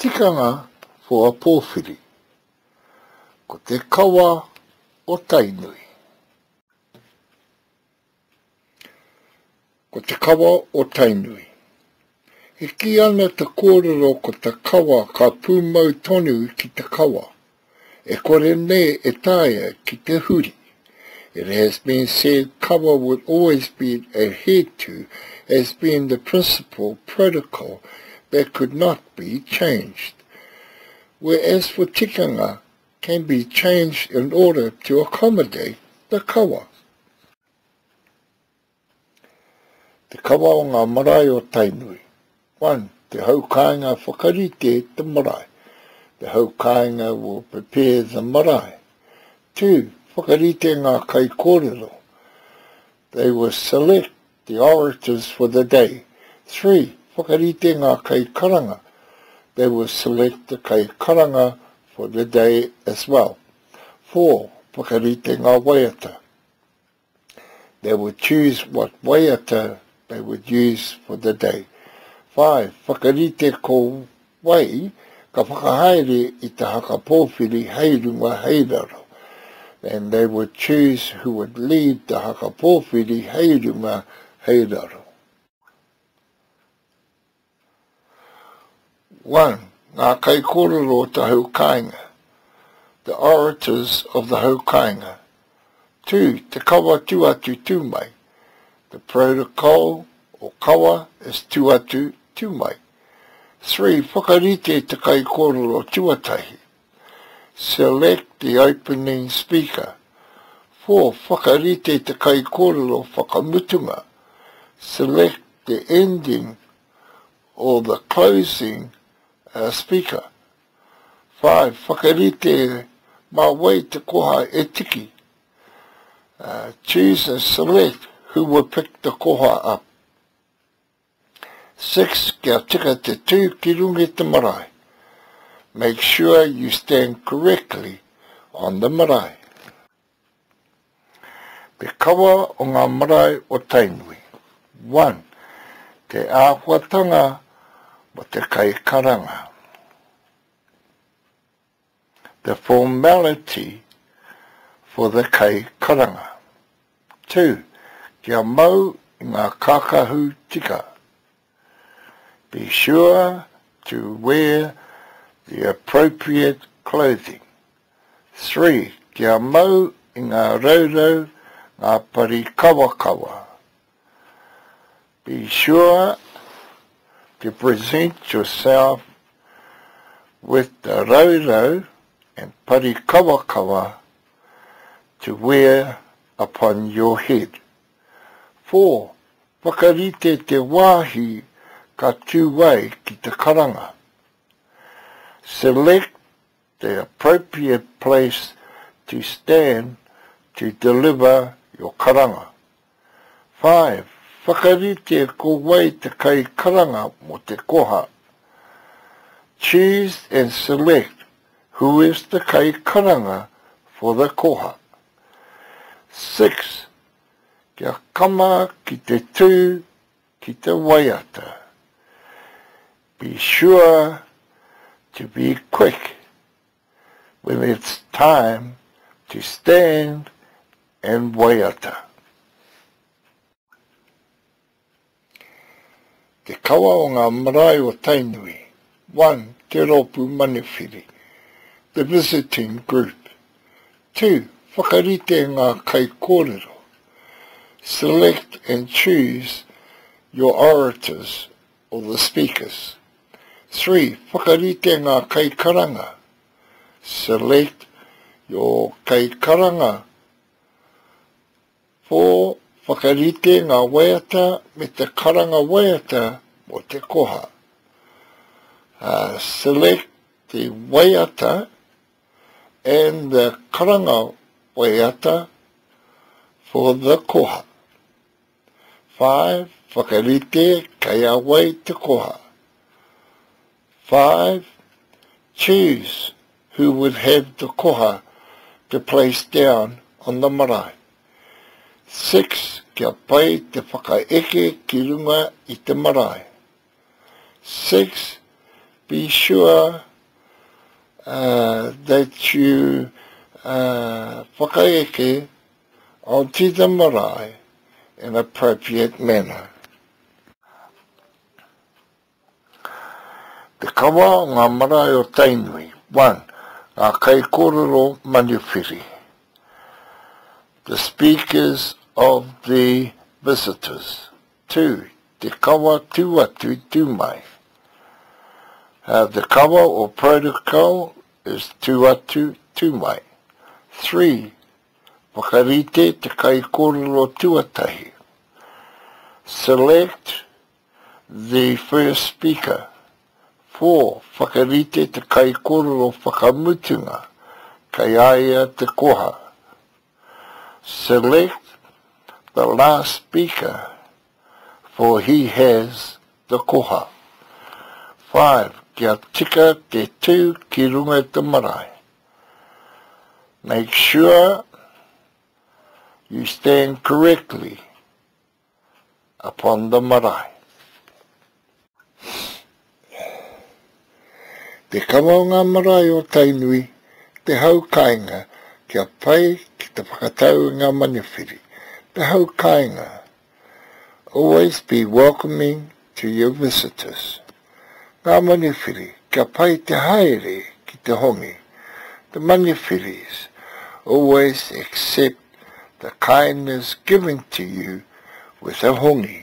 Tikanga for a pōwhiri. Ko te kawa o Tainui. Ko te kawa o Tainui. E kī ana te kōrero ko te kawa ka pūmau tonu ki te kawa, e kore nei e taea ki te huri. It has been said kawa would always be adhered to as being the principal protocol that could not be changed. Whereas for tikanga can be changed in order to accommodate the kawa. Te kawa o ngā marae o Tainui. 1. Te hau kāinga whakarite te marae. The hau kāinga will prepare the marae. 2. Whakarite ngā kaikōrero. They will select the orators for the day. 3. Whakarite ngā kaikaranga. They will select the kaikaranga for the day as well. 4. Whakarite ngā waiata. They would choose what waiata they would use for the day. 5. Whakarite ko wai ka whakahaere i te haka pōwhiri hei runga hei raro. And they would choose who would lead the haka pōwhiri hei runga hei raro. 1. Ngā kaikōrero o te hau kāinga, The orators of the hau kāinga. 2. Te kawa tū atu tū mai, The protocol or kawa is tū atu tū mai. 3. Whakarite te kaikōrero tuatahi, Select the opening speaker. 4. Whakarite te kaikōrero whakamutunga, Select the ending or the closing speaker. 5. Whakarite mā wai te koha e tiki. Choose and select who will pick the koha up. 6. Kia tika te tū ki runga i te marae. Make sure you stand correctly on the marae. Te kawa o ngā marae o Tainui. 1. Te āhuatanga mo te kaikaranga. The formality for the kaikaranga. 2. Kia mau i ngā kākahu tika. Be sure to wear the appropriate clothing. 3. Kia mau i ngā raurau ngā pari kawakawa. Be sure to present yourself with the raurau and pari kawakawa to wear upon your head. 4. Whakarite te wāhi ka tū ai ki te karanga. Select the appropriate place to stand to deliver your karanga. 5. Whakarite ko wai te kaikaranga mō te koha. Choose and select who is the kaikaranga for the koha. 6. Kia kama ki te tū ki te waiata. Be sure to be quick when it's time to stand and waiata. Te kawa o ngā marae o Tainui. 1 Te rōpū manuwhiri, The visiting group. 2 Whakarite ngā kaikōrero, Select and choose your orators or the speakers. 3 Whakarite ngā kaikaranga, Select your kaikaranga 4 Whakarite ngā waiata me te karanga waiata mō te koha. Select the waiata and the karanga waiata for the koha. 5 Whakarite kei a wai te koha. 5 Choose who would have the koha to place down on the marae. 6 Kia pai te whakaeke ki runga i te marae. 6. Be sure uh, that you uh, whakaeke onto the marae in appropriate manner. Te kawa o ngā marae o Tainui, 1. Ngā kaikōrero manuwhiri, The speakers of the visitors, 2. Te kawa tū atu, tū mai, The kawa or protocol is tū atu, tū mai, 3. Whakarite te kaikōrero tuatahi, Select The first speaker. 4, Whakarite te kaikōrero whakamutunga, kei a ia te koha. Select the last speaker, for he has the koha. 5, Kia tika te tū ki runga i te marae. Make sure you stand correctly upon the marae. Te kawa o ngā marae o Tainui, te hau kāinga kia pai ki te whakatau i ngā manuwhiri, te hau kāinga. Always be welcoming to your visitors. Ngā manuwhiri, kia pai te haere ki te hongi. The manuwhiris, always accept the kindness given to you with a hongi.